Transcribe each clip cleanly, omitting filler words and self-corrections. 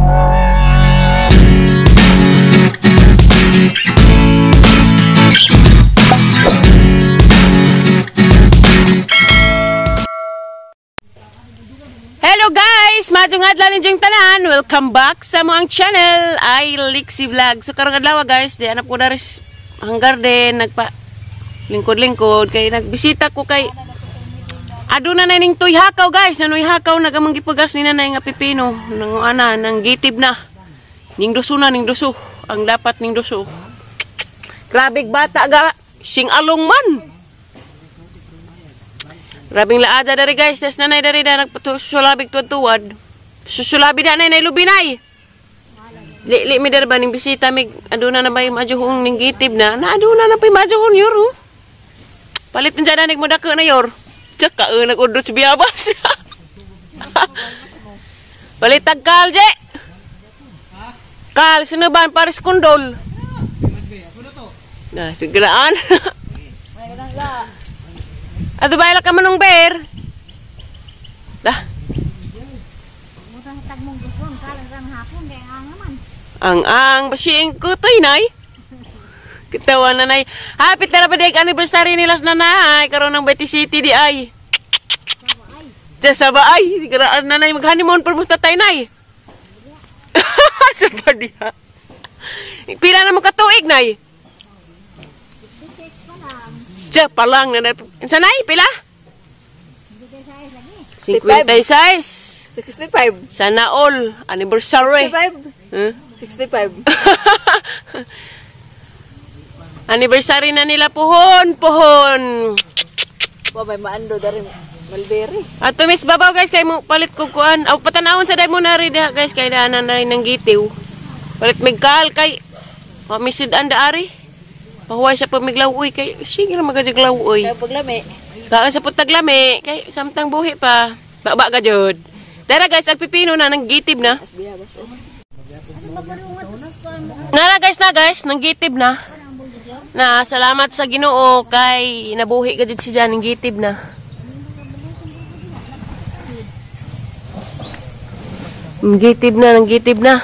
Hello guys! Maayong adlaw ninyong tanan. Welcome back sa among channel ay Lixie Vlog. So karong adlaw guys, di anap ko dari hanggar din nagpa lingkod-lingkod kay nagbisita ko kay aduna na ning tuy hakaw guys. Nanoy hakaw nagamang gipagas ni nanay nga pipino nang ana nang gitib na. Ning duso na ning duso ang dapat ning duso. Grabeg bata ga sing along man. Grabing laada dari guys, tas nanay dari da nagpasulabig tuwad-tuwad. Susulabi da nay lubinay. Li mi dari ba ning bisita mig aduna na bay majuhong ning gitib na. Na aduna na pay majuhon yor. Oh. Palit unsa na mo dako na yor. Tsak ka nag-udot sa biyabas. Palit tag kal je. Kal sinuban pares kundol. Na siglaan. Ato ba ka manong bear? Dah. Ang basing kutoy nay. Kitawa na nay. Happy tara ba anniversary nila nanay karon ng Betty City di ay. Sa ba ay garaan nanay mag honeymoon pero musta tay nay. Sa ba diha. Pila na mo ka tuig nay? Diya, palang na sanay, pila? 56. 65. Sana all. Anniversary. 65. Huh? 65. Anniversary na nila pohon, pohon. Wa may maando dari Malberry. Ato miss babaw guys kay mo palit ko kuan. Aw patanawon sa day mo na rin guys kay daanan na rin ng gitiw. Palit migkal kay pamisid ang daari. Pahuway sa pamiglaw-uy kay sige ra magajiglaw-uy. Kay paglami. Kaan sa putaglami kay samtang buhi pa. Baba ka jud. Dara guys, ang pipino na nang gitib na. Nara guys na guys, nang gitib na. Na salamat sa Ginoo kay nabuhi ka jud si Jan nang gitib na. Nang gitib na, nang gitib na.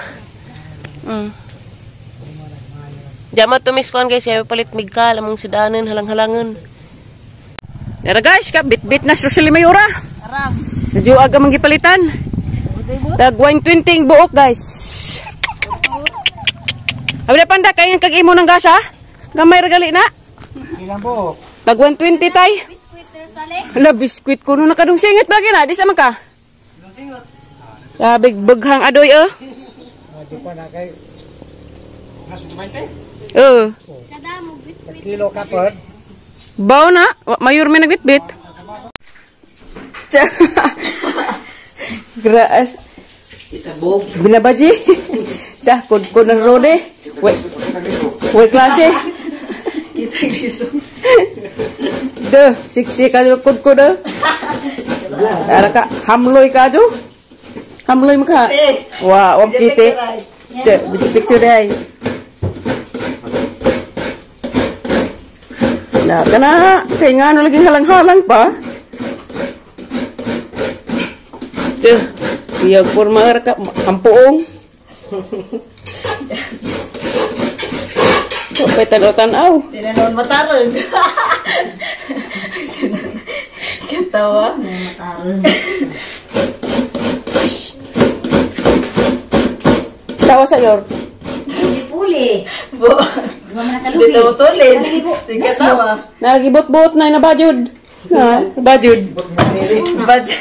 Diya matumis kuan guys, kaya palit migkal among sidanan halang-halangan. Dara guys, ka bit-bit na sa Mayora. Aram. Medyo aga manggipalitan. Dag 120 buok guys. Abi na panda kay kag imo ng gasa? Gamay ra gali na. Ilang buok? Dag 120 tay. Hala biskwit kuno nakadung singot ba gina? Di sa man ka? Sabi baghang adoy eh. Di pa na kay 20? Oo. Kilo ka pod. Baw na, mayor may nagbitbit. Graas. Itabog. Binabaji. Dah kod-kod ng rode. Way. Way klase. Kita gliso. De, siksi ka kod-kod. Ara ka hamloy ka jo. Hamloy mo ka. Wa, wam kiti. De, picture day. Na, kana, kay nga ano lagi halang-halang pa. Duh, iyag forma ka, ampuong. Kapay tanaw-tanaw. Di na naman matarong. Katawa. Tawa sa yor. Puli. Bo. Dito mo tulin. Sige, tawa. Nagibot-bot na nabajud. Na, nabajud. Bajud.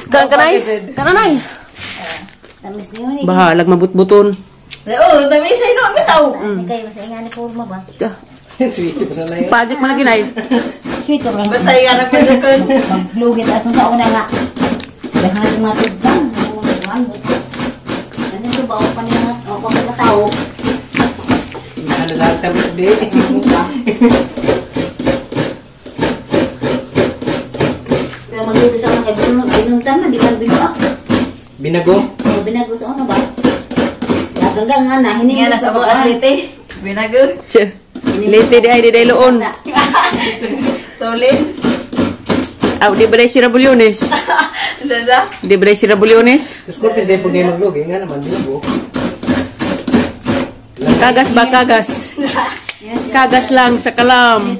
Kan kanay? Kanay. Bahalag mabutbuton. Oo, tamis ay noon bitaw. Kay basta ingani forma ba? Sweet pa sa nay. Pajik man lagi nay. Sweet bro. Basta ingani pa sa kun. Maglugit atong sa una nga. Dahan matugtang. Ano to ba pa niya o pa ka tao. Ano lang tapos di. Pero maglugit sa una kay binuntan man di man binuak. Binago? O binago sa una ba? Ganggang nga na hiningi Nga na sa mga aslite. Binago. Che. Lite di ay di day loon. Tulin. Aw di ba day si Rabulyones? Di ba si Rabuliones? Tapos Cortez dahil pag na maglugi, nga naman, binago. Kagas ba kagas? Kagas lang sa kalam.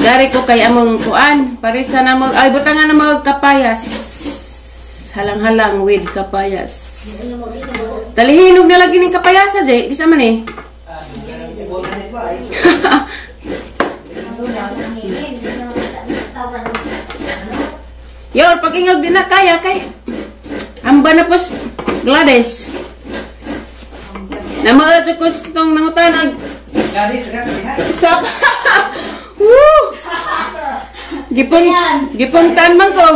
Dari ko kay among kuan, parisa na mo ay butangan na mo kapayas. Halang-halang with kapayas. Talihinog na lagi ning kapayasa, Jay. Di sa man eh. Yor, pag-ingog din na kaya kay amba na pos Gladys. Namaad ko itong nangutanag. Gladys, nga kalihan. Sap. Woo! Gipuntan man ko.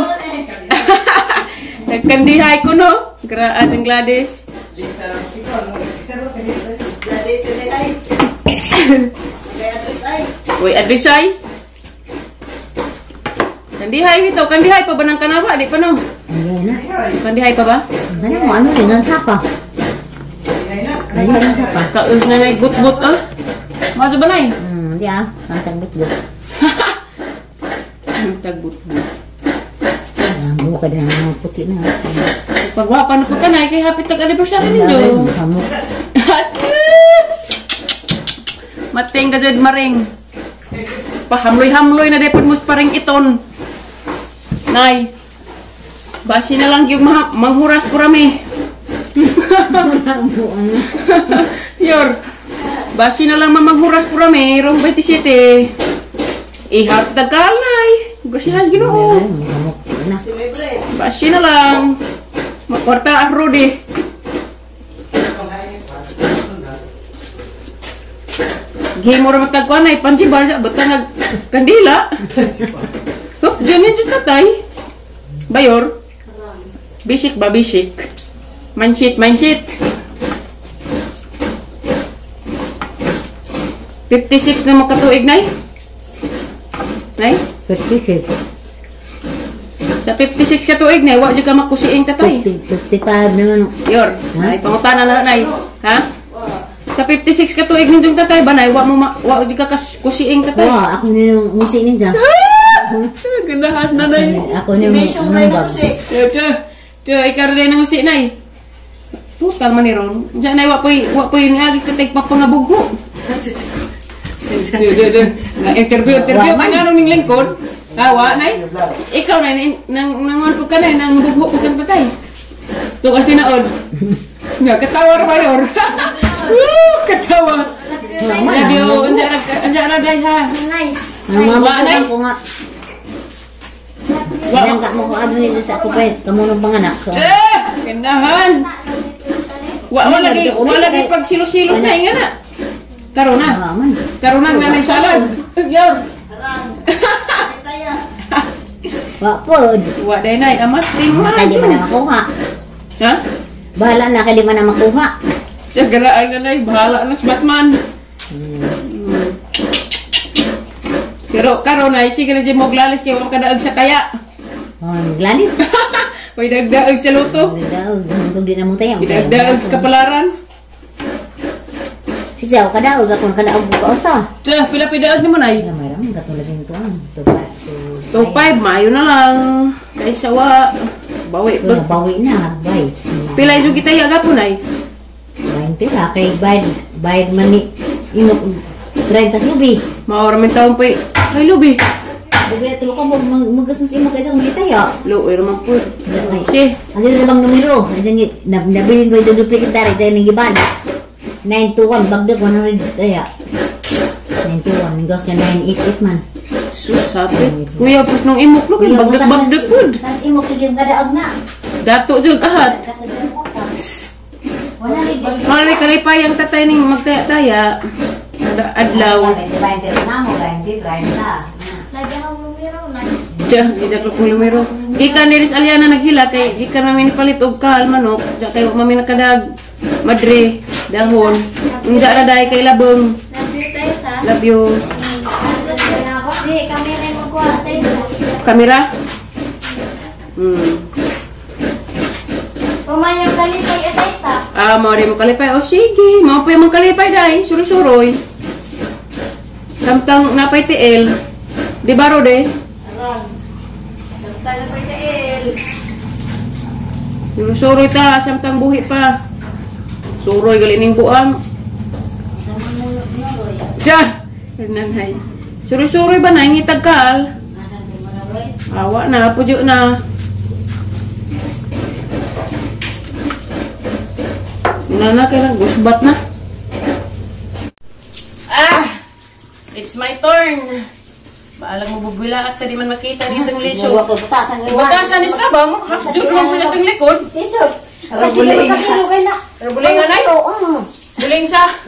Nagkandihay ko no. Graad ang Gladys. Uy, adresay. Kandihay dito, kandihay pa ba ng kanawa? Di pa no. Kandihay pa ba? Ano mo, ano yun? Ang sapa. Ayun, ang sapa. Kaus na na but-but ah. Mato ba nay? Di ah. Ang tagbut-but. Ang tagbut-but. Ang buka din ang puti na. Pagwapa na po ka na, kay happy tag anniversary ninyo. Samok. Mating ka dyan, maring. Pahamloy-hamloy na depot mo paring iton. Nay, basi na lang yung manghuras ko rami. Yor, basi na lang mamanghuras ko rami, rong 27. Ihap tagal, nay. Grasihas Ginoo. Basi na lang. Makwarta ang Rudy. Gihimo ra matagkuan ay panjibar sa butang nag kandila. Hop, dyan yun dyan tatay. Bayor. Basic ba basic? Mindset, mindset. 56 na makatuig, nay? Nay? 56. Sa 56 katuig, nay, wa jud ka makusiing tatay. 55 naman. Yor, nay, pangutana na, nay. Ha? Sa 56 katuig ninyong tatay ba, nay, wa mo wa jud ka kusiing tatay. Wa, ako na yung ngusi ninja. Ganahan na, nay. Ako na yung nungbag. Tiyo, ikaw rin ang ngusi, nay. Putang man ni Ron. Diyan, nay, wa po'y niagis katay papangabugho. Na interview, interview. May nga nung lingkod. Wa, nay. Ikaw, nay, nangon po ka, nay, nang bugho po kang patay. Tukas tinaod. Nga, katawa ra mayor. Woo, katawa. Love you. Andiyan na, day, ha. Wa, nay. Ko nga. Wa ka mo ko adto ni sa ako pa kamunong panganak. Eh, ganahan. Wa lagi pag silos-silos na inga na. Karon na. Karon na nanay salad. Yor. Wa pod. Wa day nay amat ting ma. Kay di man na makuha. Ha? Bahala na kay di man na makuha. Sa garaan na nay, bahala na sa Batman. Pero karon ay sige na jud mo glalis kay wa kadaog sa kaya. Oh, glalis. May dagdaog sa luto. Dagdaog, kung di na mo tayo. Dagdaog sa kapalaran. Sisaw kadaog ako kadaog ko usa. Tiyo, pila pidaog nimo nay? Gamay ra katulad ning tuan. 2.5. 2.5 maayo na lang. Kaysa wa bawi bawi na, bay. Pila jud kita gapon nay? 20 ra kay bayad man ni imo 30 lubi. Mao ra man taon pa ay lubi. Lubi tulo ka mo magas mas imo kaysa kung gitaya. Luoy ra man po. Si, ang sa bang numero, andiyan nabilin ko itong duplicate dari dyan ng giban. 921 bagdag 100 kaya. 921 gawas nga 988 man. Sus, sapit. Kuya, pus nung imok lo kay bagdag-bagdag pud. Tas imok yung kadaog na. Dato jud ahat. Wala rin. Mali kalipay ang tatay ning magtaya-taya. Adlaw. Diya, gijak ko lumero. Gikan ni Aliana naghila kay gikan namin palit og kahal manok. Diya kay mami nakadag madre dahon. Unja ra dai kay labong. Love you. Kamera? Pumayang kalipay atay ta. Ah, mao rin mo kalipay. O sige, mao pa yung kalipay dai, suroy-suroy. Samtang napay TL. Di ba Rode? Aron. Samtang napay TL. Suroy ta, samtang buhi pa. Suroy gali ning buang. Siya! Nanay. Suroy-suroy ba na ingitag kaal? Awa na, pudyo na. Nana, kailang gusbat na. Ah! It's my turn. Baalang mo bubula at di man makita dito ang lisod. Butasan is ka ba mo? Half jud mo pinatang likod. Lisod. Sa kilo ka kilo kay na. Buling anay? Buling sa.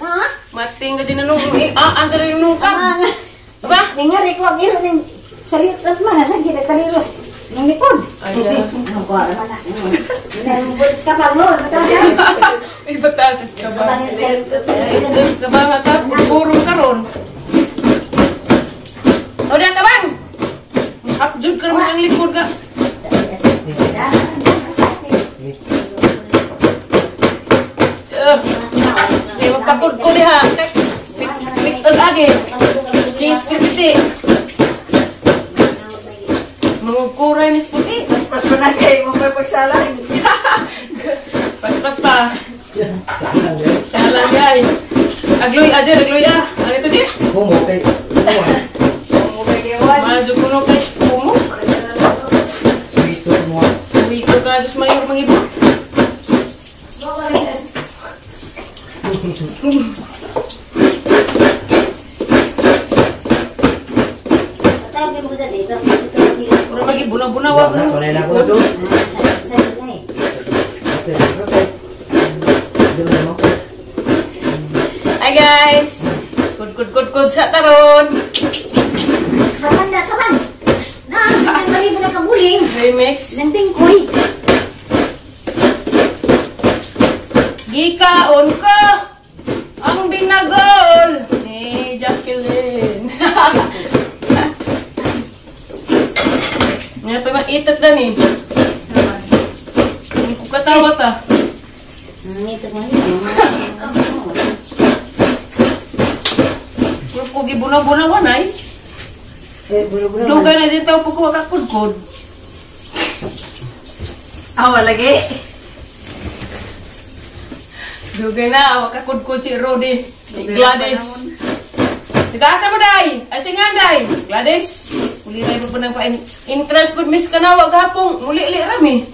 Mating ka din na nung ang dali nung kag. Ba? Ningari ko ang iro ning salit at man sa kita kaliros ning likod. Ay. Ang kuha man na. Nang buts ka pa no, butasan. Ay, butasan ka ba? Ka ba nga ka? Burong karon. O diyan ka bang? Half jud ka naman ang likod ka. Di magpakod ko diha. Lik agi. Kis piti. Mangkuray ni puti. Paspas pa na kay mo may pagsalang. Paspas pa. Salang eh. Salang gay. Agloy aja, agloy ah. Ano ito di? Humo kay. Medyo kuno kay kumok. Sweet mo. Suwito ka Diyos mayor mangibo. Puro lagi buna-buna wag. Wala na ko to. Hi guys. Kud kud kud kud sa karon. Kaman na kaman. Na, ang mali mo na kabuling. Remix. Nang tingkoy. Gikaon ko ang binagol ni Jacqueline. Nga pa maitat na ni. Ang kukatawa ta. Ito mo. Pero kung gibuna-bunawan ay. Dugay na din tao po ko makakudkod. Awa lagi. Dugay na, makakudkod si Rodi. Gladys. Nag-asa mo, day! Ay, singan, day! Gladys! Muli na po ng pain. Interest po, miss ka na, wag hapong. Muli-li rami.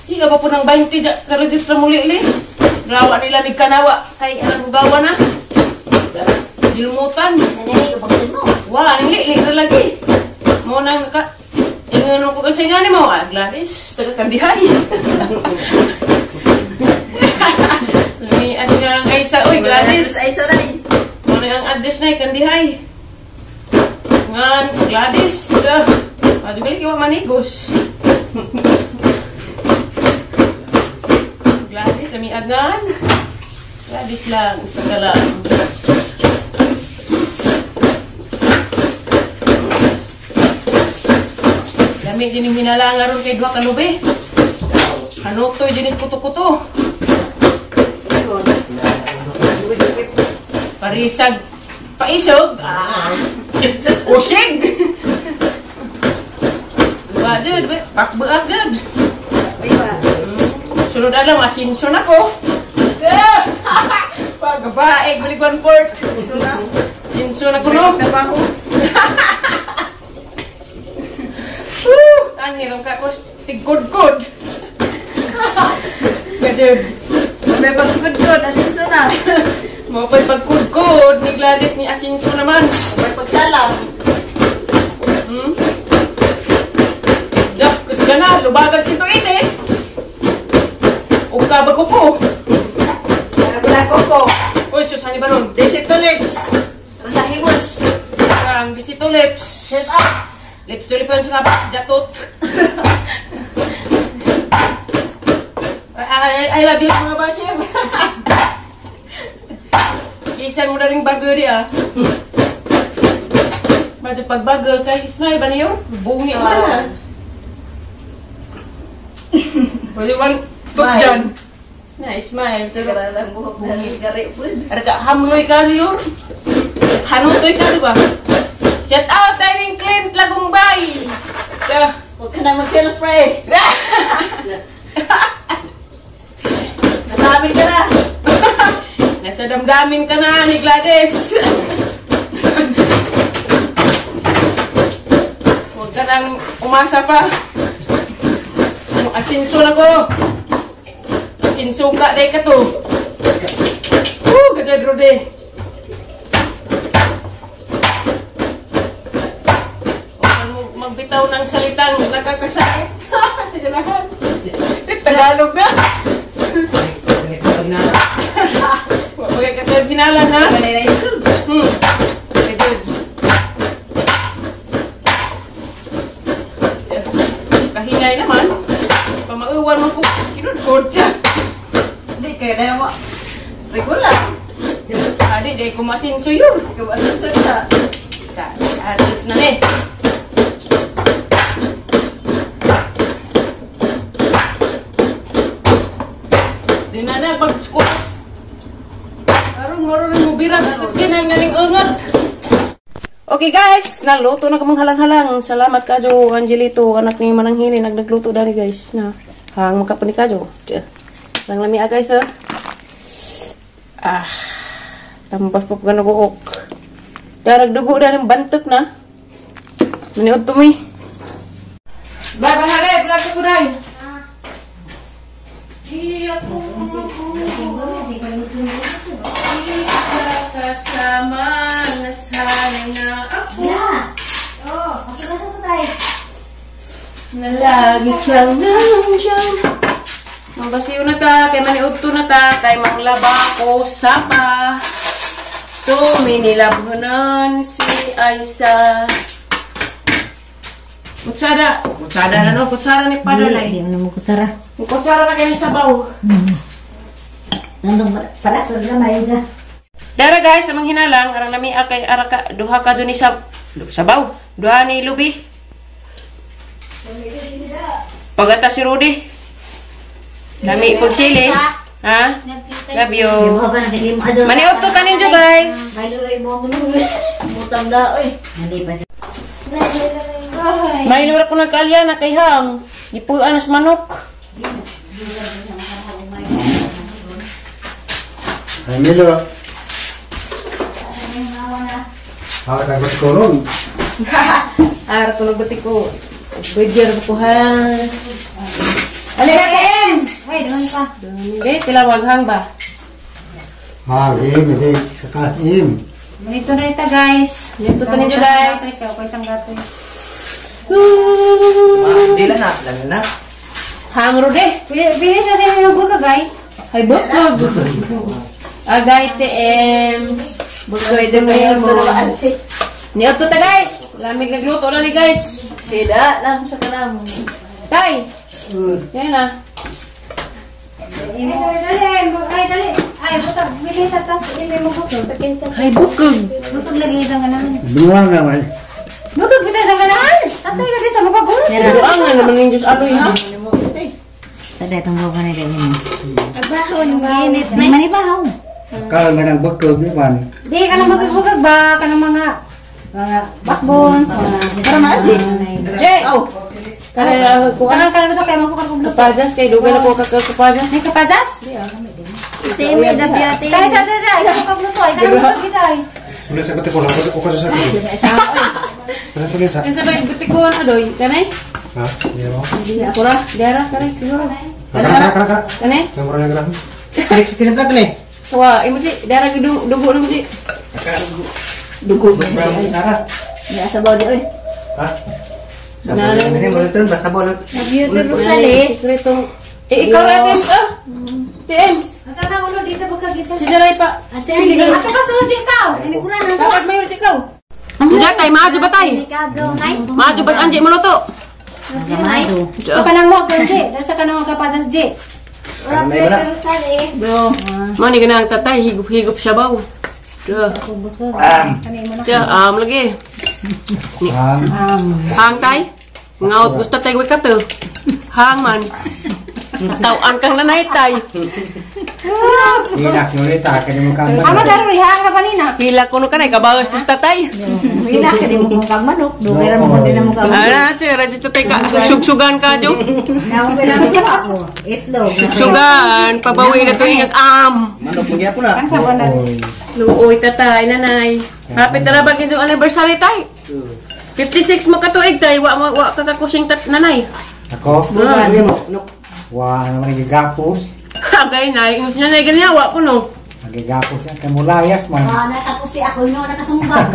Hindi ka pa po ng 20, ka-register muli-li. Rawa nila, mig kanawa. Kay, anong gawa na? Dilmutan. Wah, ang li-li na lagi. Mo nang naka... Inganon ko kasi nga ni mo, ah, Gladys, taga-kandihay. Lumias nga ang Aisa. Uy, Gladys. Ay, sorry. Mo na ang address na, kandihay. Ngan, Gladys. Maju gali kiwa manigos. Gladys, lamiagan. Gladys lang, sa kalang. Lami din yung hinalang aron kay duha ka lubi. Hanutoy din yung kuto-kuto. Parisag, paisog. Ah. Usig. Ba jud, pakbeak jud. Sunod adlaw asinso na ko. Pagabaeg balik one port. Sinso na ko no. Ang hirong ka ko tigkod-kod. Kajud. May pagkudkod, asinso na. Mo pa'y pagkudkod ni Gladys ni asinso naman. May pagsalang. Dah, kusga na, lubagag si tuit eh. O kabag ko po. Wala ko ko. Uy, sus, hani ba nun? Disito lips. Rahimos. Ang disito lips. Set up. Lips to lips sa kapak, jatot. I love you mga basher. Kisan mo na rin bago di ah. Medyo pagbago kay smile ba niyo? Bungi man na. Pwede man stop dyan. Na, smile. Pero Ang buhok na rin gari po. Arka hamloy ka niyo. Hanutoy ka di ba? Shout out timing Clint Lagumbay. Huwag ka na mag-self spray. Nasa amin ka na. Nasa damdamin ka na ni Gladys. Huwag ka nang umasa pa. Asinso na ko. Asinso ka, day ka to. Gajad Rudy. Huwag magbitaw ng salitang nakakasakit. Sige na. Tagalog na. Huwag ka tayo ginalan, ha? Kahingay naman. Pamauwan mo po. Kinudkod siya. Hindi, kaya na mo. Regular. Adi, di kumasinso yun. Kumasinso na. Atis na ni. Di na na, pag-squash. Aron, marunong mo biras. Kinang naning ungat. Okay guys, naluto na kamang halang-halang. Salamat kajo, Angelito, anak ni Manang Hili, nagluto dali guys. Na, hang makapani kajo. Lang lami ah guys ah. Ah, tambas pa pag naguok. Darag dugo na ng bantok na. Maniod tumi. Bye bye hale, vlog ko dai. Iya ko kasama nasanay na ako. Oh, pasok sa tayo. Na lagi kang nandiyan. Mabasiyo na ta, kay maniudto na ta, kay manglaba ko sapa. So, minilabhonan si Aisa. Kutsara. Kutsara na no? Kutsara ni Padalay. Hindi mo na mo kutsara. Kutsara na kayo sa sabaw. Nandong para sa gamay sa. Dara guys, amang hinalang, arang nami akay araka duha ka duni sa sabaw. Duha ni lubi. Pagata si Rudy. Nami pagsili. Ha? Love you. Maniod to kaninyo guys. Mutang da oy. May lura ko nagkalya na kay Hang. Gipuan as manok. Ay Milo. Ah, kagot ko ron. Ara ko nagbati ko. Bidyer ko ha. Alin ka Ems. Ay, doon pa. Hindi, tilawag hang ba? Ah, im, hindi kakasim. Dito na ito guys. Dito to ninyo guys. Ikaw isang gato. Dila na, lang na. Hang Rudy. Pili siya sa inyo buka guys. Ay, bukog. Agay, TMs. Bukog dyan kayo mo. Niyo to ta guys. Lamig nagluto na ni guys. Sila, lang sa kanam. Tay. Yan na. Ay, dali. Ay, dali. Ay, buta. Bili sa tas. Hindi mo bukog. Ay, bukog. Bukog lagi isang ganahan. Binuang naman. Bukog kita isang ganahan. Tatay lagi sa mga gulo. Buang nga naman ng Diyos adoy ha. Sada itong buka na ganyan. Abahon. Init. May manibahaw. Kala man ang bukog di man. Di ka na magkagugag ba? Ka ng mga backbones. Para maaji. Jay! Oh. Kaya ko Kanang kanang ito kaya magkukag kapajas kay dugay na ko kakapajas. May kapajas? Kaya sa sa sa. Ikaw pagluto. Ikaw na magkukag ay. Sulit sa ko lang ko sa sabi. Sulit sulit sa. Kinsa ba bitikuan adoy? Kanay? Ha? Iya mo. Ako ra, dara kanay siguro. Kara kara kara. Kanay? Gambar na kara. Kaya sa plat ni. Wa, imo si dara gidung dugo na mo si. Dugo. Cara. Ya sa body oy. Ha? Nana. Ini mo ito basta bola. Sekreto. Eh ikaw ra Ems ah. TMs. Asa na ulo dito bukag dito. Si Jaray pa. Asa Ako pa suji ikaw. Ini kurang na. Dapat mayor ikaw. Diya tay, maadyo ba tay? Maadyo ba anji mo luto? Ka nang mo kanji. Dasa ka nang kapajas ji. Mo ni ganang tatay higup-higup siya baw. Diya. Diya, lagi. Hang tay. Ngaut gusto tay ka to. Hang man. Tawaan kang nanay tay. Hinak nulita kani mo kang Ama manok. sa ro ka pa nina. Pila kuno kanay kabawas pus tatay. Hila ka di mo kung kang manok. Dugay ra mo kung di na mo kang manok. Ana, che, register tay ka. Sugsugan ka jo. Naong ko lang siya ako. Itlog. Sugsugan, pabawi na to ingag am. Manok magyapon na. Ang sabon na. Oy. Luoy tatay, nanay. Happy tara bagin yung anniversary tay. 56 mo katuig tay, wa mo wa ka kakusing tat nanay. Ako? Ah. Wa naman nagigapos. Agay nay, ingos niya nay ganyan wa ko no. Nagigapos yan. Kay mulayas man. Ah, nakakusi ako no nakasumbag.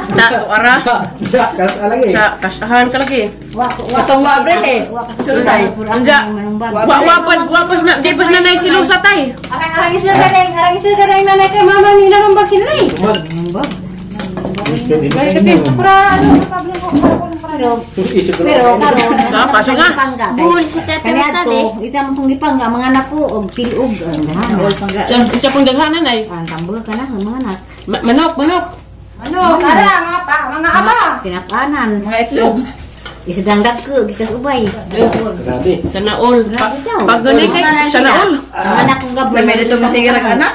Ta ara Lagi. sa kasahan ka lagi. Wa ko wa. Atong wa bre eh. Wa ka Sultay. Anja. Wa wa pa wa pas na di pas nanay silusa tay. Arang arang isa ka rin, arang isa ka rin nanay kay mama ni nanumbag si nanay. Sumbag. Pura ano problem ko Pero pero karon Ah, pasok na. Pangga. Bull si Tata Kaniadto, Rosal eh. ita mo pong gipangga mga anak ko og tilog ang Sa sa pong daghan nanay. Ang tambal ka na ang mga anak. Manok, manok. Ano, ara mga pa, mga ama. Pinapanan. Mga itlog. Isdang dagko gikas ubay. Grabe. Sana all. Grabe daw. Pag ganay kay sana all. Ang anak kong Gabriel. May dito masigar ang anak.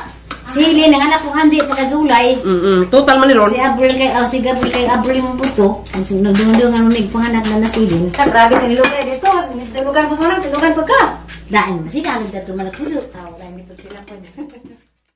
Sili ng anak kong Anji pagka July. Total man ni ron. Si Abril kay oh, si Gabriel kay Abril mo buto. Ang nagdungdungan unig panganak na nasilin. Ta grabe tinilugan dito. Tulugan ko sa manang, tulugan pagka. Daan masinalag dato man puso. Ah, wala ni pag sila pa.